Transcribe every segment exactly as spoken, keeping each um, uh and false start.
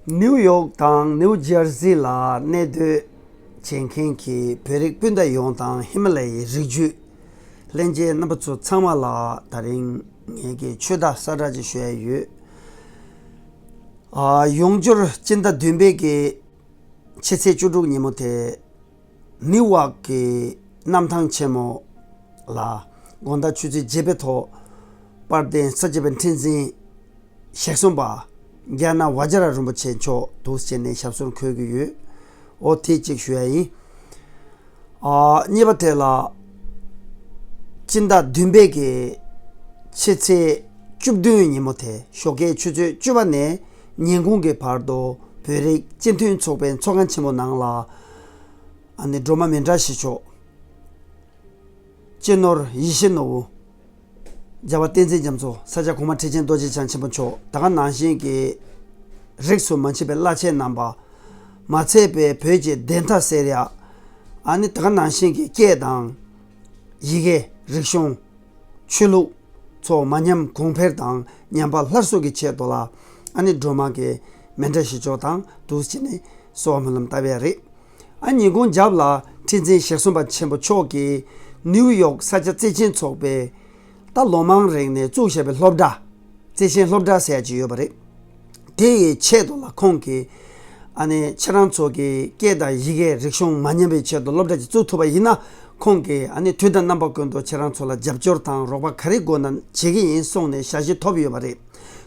ནིའུ་ཡོག་དང་ནིའུ་ཇར་སི་ལ་གནས་སྡོད་བྱེད་མཁན་གྱི་བོད་རིགས་སྤུན་ཟླ་ཡོངས་དང་ཧི་མ་ལ་ཡའི་རིགས་རྒྱུད་ལྷན་རྒྱས་རྣམ་པ་ཚོ་ཚང་མ་ལ་ད་རིང་ངེད་ཀྱི་ཆོས་བདག་གསལ་བསྒྲགས་ཅིག་ཞུ་ཡ་ཡོད། ཨ། ཡོང་འབྱོར་སྤྱི་ཟླ་བདུན་པའི་གི་ཕྱི་ཚེས་བཅུ་དྲུག་ཉིན་མོ་དེ། ནིའུ་ཡོག་གི་གནམ་ཐང་ཆེན་མོ་ལ་དགོང་དག་ཆུ་ཚོད་བརྒྱད་པའི་ཐོག་དཔལ་ལྡན་ས་སྐྱ་པའི་ཁྲི་འཛིན་ཞེ་གསུམ་པ་རྒྱ་ནག་ཝ་ཇ་ར་རིན་པོ་ཆེ་མཆོག་འདུག་སེ་བྱས་ནས་ཞབས་སོར་འཁོད་ཀྱི་ཡོད། འོ་དེ་གཅིག་ཞུ་ཡ་ཡིན། ཨ། གཉིས་པ་དེ་ལ་སྤྱི་ཟླ་བདུན་པའི་གི་ཕྱི་ཚེས་བཅུ་བདུན་ཉིན་མོ་དེ་ཞོགས་ཀའི་ཆུ་ཚོད་བཅུ་པ་ནས་ཉིན་གུང་གི་བར་དུ་བོད་རིགས་སྤྱི་མཐུན་ཚོགས་པའི་ཚོགས་ཁང་ཆེན་མོ་ནང་ལ། ཨ་ནི་སྒྲོལ་མ་མཎྜལ་ཞུ་མཆོག་སྤྱི་ནོར་ཡིད་བཞིན་ནོར་བུ། རྒྱལ་བ་བསྟན་འཛིན་རྒྱ་མཚོ། ས་སྐྱ་གོང་མ་ཁྲི་ཆེན་རྡོ་རྗེ་འཆང་ཆེན་པོ་མཆོག་ད་ག་ནང་བཞིན་གྱི་རིས་སུ་མ་ཆད་པའི་བླ་ཆེན་རྣམ་པ། མ་ཚད་པའི་བོད་ཀྱི་བདེན་མཐའ་གསལ་ཡ། ཨ་ནི་ད་ག་ནང་བཞིན་གྱི་སྐད་དང་། ཡི་གེ། རིག་གཞུང་། ཆོས་ལུགས་ཚོ་མ་ཉམས་གོང་འཕེལ་དང་ཉམས་པ་སླར་གསོ་གི་ཆེད་དུ་ལ། ཨ་ནི་སྒྲོལ་མ་གི་མཎྜལ་ཞུ་མཆོག་དང་འདུག་སེ་བྱས་ནས་གསོལ་བ་སྨོན་ལམ་བཏབ་ཡ་རེད། ཨ། ཉིན་གུང་རྒྱབ་ལ་ཁྲི་འཛིན་ཞེ་གསུམ་པ་ཆེན་པོ་མཆོག་གིས་ནིའུ་ཡོག་ས་སྐྱ་བརྩེ་ཆེན་ཚོགས་པའི་ད་ལོ་མང་རིང་ནས་བཙུགས་བཞག་པའི་སློབ་གྲྭ། བརྩེ་ཆེན་སློབ་གྲྭ་ཟེར་ཡ་ཅིག་ཡོད་པ་རེད། དེ་ཡི་ཆེད་དུ་ལ་ཁོང་གིས་ཨ་ནི་ཁྱེད་རང་ཚོ་གི་སྐད་དང་ཡི་གེ། རིག་གཞུང་མ་ཉམས་པའི་ཆེད་དུ་སློབ་གྲྭ་ཅིག་བཙུགས་ཐུབ་པ་ཡིན་ན། ཁོང་གིས་ཨ་ནི་དུས་དང་རྣམ་པ་ཀུན་ཏུ་ཁྱེད་རང་ཚོ་ལ་རྒྱབ་སྐྱོར་དང་རོགས་པ་ག་རེ་དགོས་ན་བྱེད་ཀྱི་ཡིན་གསུངས་ནས་ཞལ་བཞེས་ཐོབ་ཡོད་པ་རེད།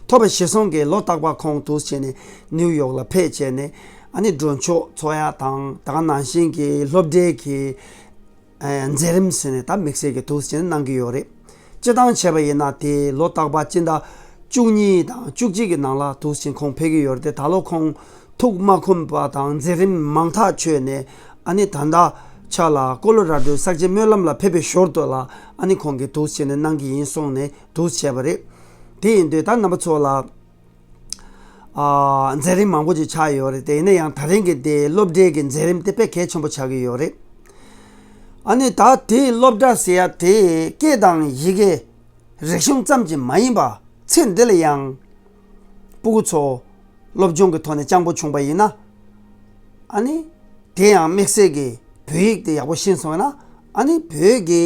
ཐོབ་པ་གཞིར་བཟུང་གིས་ལོ་རྟག་པར་ཁོང་འདུག་སེ་བྱས་ནས་ནིའུ་ཡོག་ལ་ཕེབས་བྱས་ནས། ཨ་ནི་མགྲོན་ཆོག་འཚོགས་ཡ་དང་། ད་ག་ནང་བཞིན་གྱི་སློབ་གྲྭའི་གི་ཨ། མཛད་རིམ་ཟེར་ནས་ད་དམིགས་བསལ་གྱི་འདུག་སེ་བྱས་ནས་གནང་གི་ཡོད་རེད། སྤྱིར་བཏང་བྱས་པ་ཡིན་ན་དེ་ལོ་རྟག་པར་སྤྱི་ཟླ་བཅུ་གཉིས་དང་བཅུ་གཅིག་གི་ནང་ལ་འདུག་སེ་ཁོང་ཕེབས་ཀྱི་ཡོད་རེད་དེ། ད་ལོ་ཁོང་ཐུགས་མ་ཁོམ་པ་དང་མཛད་རིམ་མང་ཐག་ཆོད་ནས། ཨ་ནི་ད་ལྟ་ཆ་ལ་ཀོ་ལོ་ར་ཌོའི་གསར་བརྗེ་སྨོན་ལམ་ལ་ཕེབས་པའི་ཞོར་དུ་ལ། ཨ་ནི་ཁོང་གིས་འདུག་སེ་བྱས་ནས་གནང་གི་ཡིན་གསུངས་ནས་འདུག་སེ་བྱས་པ་རེད། དེ་ཡིན་དུས་ད་རྣམ་པ་ཚོ་ལ། ཨ། མཛད་རིམ་མང་པོ་ཅིག་ཆགས་ཡོད་རེད་དེ། ཡིན་ན་ཡང་ད་རིང་གི་དེ་སློབ་གྲྭའི་གི་མཛད་རིམ་དེ་དཔེ་གལ་ཆེན་པོ་ཆགས་ཀྱི་ཡོད་རེད། ཨ་ནི་ད་དེ་སློབ་གྲྭ་ཟེར་ཡ་དེ་སྐད་དང་ཡི་གེ། རིག་གཞུང་ཙམ་གྱིས་མ་ཡིན་པ། ཚེ་འདི་ལ་ཡང་སྤུ་གུ་ཚོ་སློབ་སྦྱོང་གི་ཐོག་ནས་སྤྱང་པོ་བྱུང་པ་ཡིན་ན། ཨ་ནི་དེ་ཡང་དམིགས་བསལ་གྱི་བོད་ཡིག་དེ་ཡག་པོ་ཤེས་སོང་ན། ཨ་ནི་བོད་ཀྱི་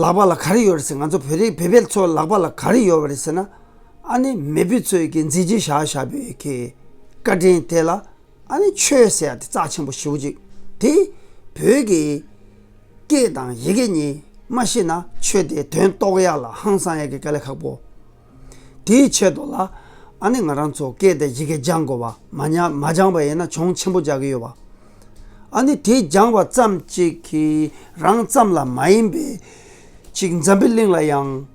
ལག་པ་ལ་ག་རེ་ཡོད་རེད་ཟེར། ང་ཚོ་བོད་རིགས་བོད་པའི་ཚོ་ལག་པ་ལ་ག་རེ་ཡོད་པ་རེད་ཟེར་ན། ཨ་ནི་མེས་པོ་ཚོས་ཀྱི་མཛད་རྗེས་བཞག་བཞག་པའི་གི་བཀའ་དྲིན་དེ་ལ། ཨ་ནི་ཆོས་ཟེར་ཡ་དེ་རྩ་ཆེན་པོ་ཞེ་པོ་ཅིག་དེ་བོད་ཀྱི་སྐད་དང་ཡི་གེ་གཉིས་མ་ཤེས་ན་ཆོས་དེ་དོན་རྟོགས་ཡ་ལ་ཧང་སང་ཡ་གི་དཀའ་ལས་ཁག་པོ། དེའི་ཆེད་དུ་ལ། ཨ་ནི་ང་རང་ཚོ་སྐད་དང་ཡི་གེ་སྦྱང་དགོས་པ། མ་ཉ་མ་སྦྱངས་པ་ཡིན་ན་གྱོང་ཆེན་པོ་རྒྱག་གི་ཡོད་པ། ཨ་ནི་དེ་སྦྱངས་པ་ཙམ་གཅིག་གིས་རང་ཙམ་ལ་མ་ཡིན་པའི་ཅིག་འཛམ་བུའི་གླིང་ལ་ཡང་།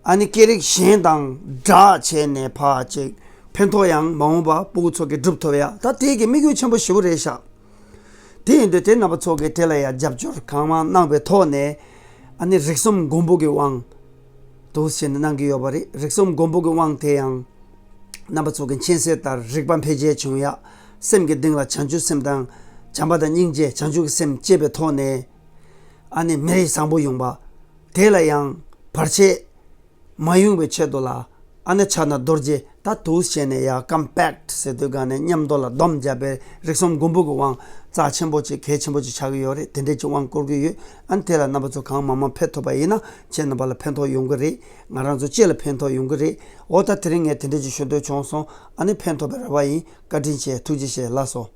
ཨ་ནི་སྐད་རིགས་གཞན་དང་སྦྲགས་བྱས་ནས་ཕར་ཅིག་ཕན་ཐོགས་ཡང་མ་འོངས་པ་སྤུ་གུ་ཚོ་གིས་སྒྲུབ་ཐུབ་ཡ། ད་དེ་གི་དམིགས་ཡུལ་ཆེན་པོ་ཞེ་པོ་རེད་ཤག་དེ་ཡིན་དུས་དེ་རྣམ་པ་ཚོ་གིས་དེ་ལ་ཡང་རྒྱབ་སྐྱོར་གང་མང་གནང་བའི་ཐོག་ནས། ཨ་ནི་རིགས་གསུམ་མགོན་པོ་གི་དབང་འདུག་སེ་བྱས་ནས་གནང་གི་ཡོད་པ་རེད། རིགས་གསུམ་མགོན་པོ་གི་དབང་དེ་ཡང་རྣམ་པ་ཚོ་གི་མཁྱེན་གསལ་ལྟར་རིག་པ་འཕེལ་རྒྱས་བྱུང་ཡ། སེམས་ཀྱི་གཏིང་ལ་བྱང་ཆུབ་སེམས་དང་། བྱམས་པ་དང་སྙིང་རྗེ། བྱང་ཆུབ་ཀྱི་སེམས་སྐྱེས་པའི་ཐོག་ནས། ཨ་ནི་མི་རིགས་བཟང་པོ་ཡོང་བ། དེ་ལ་ཡང་བར་ཆད་མ་ཡོང་བའི་ཆེད་དུ་ལ། ཨ་ནི་ཕྱག་ན་རྡོ་རྗེ་ད་འདུག་སེ་བྱས་ནས་ཡ་ཀམ་པེག་ཟེར་དུས་ག་ནས་མཉམ་དུ་ལ་སྡོམ་བརྒྱབ་པའི་རིགས་གསུམ་མགོན་པོ་གི་དབང་རྩ་ཆེན་པོ་ཅིག་གལ་ཆེན་པོ་ཅིག་ཆགས་ཀྱི་ཡོད་རེད། དེ་འདྲས་ཅིག་དབང་བསྐུར་གྱི་ཡོད། ཨ་ནི་དེ་ལ་རྣམ་པ་ཚོ་གང་མང་མང་ཕེབས་ཐུབ་པ་ཡིན་ན་ཁྱེད་རྣམ་པ་ལ་ཕན་ཐོགས་ཡོང་གི་རེད། ང་རང་ཚོ་སྤྱི་ལ་ཕན་ཐོགས་ཡོང་གི་རེད། འོ་ད་དེ་རིང་ངས་དེ་འདྲས་ཅིག་ཞུ་འདོད་བྱུང་སོང་། ཨ་ནི་ཕན་ཐོགས་པའི་རེ་བ་ཡིན། བཀའ་དྲིན་ཆེ། ཐུགས་རྗེ་ཆེ། ལགས་སོ།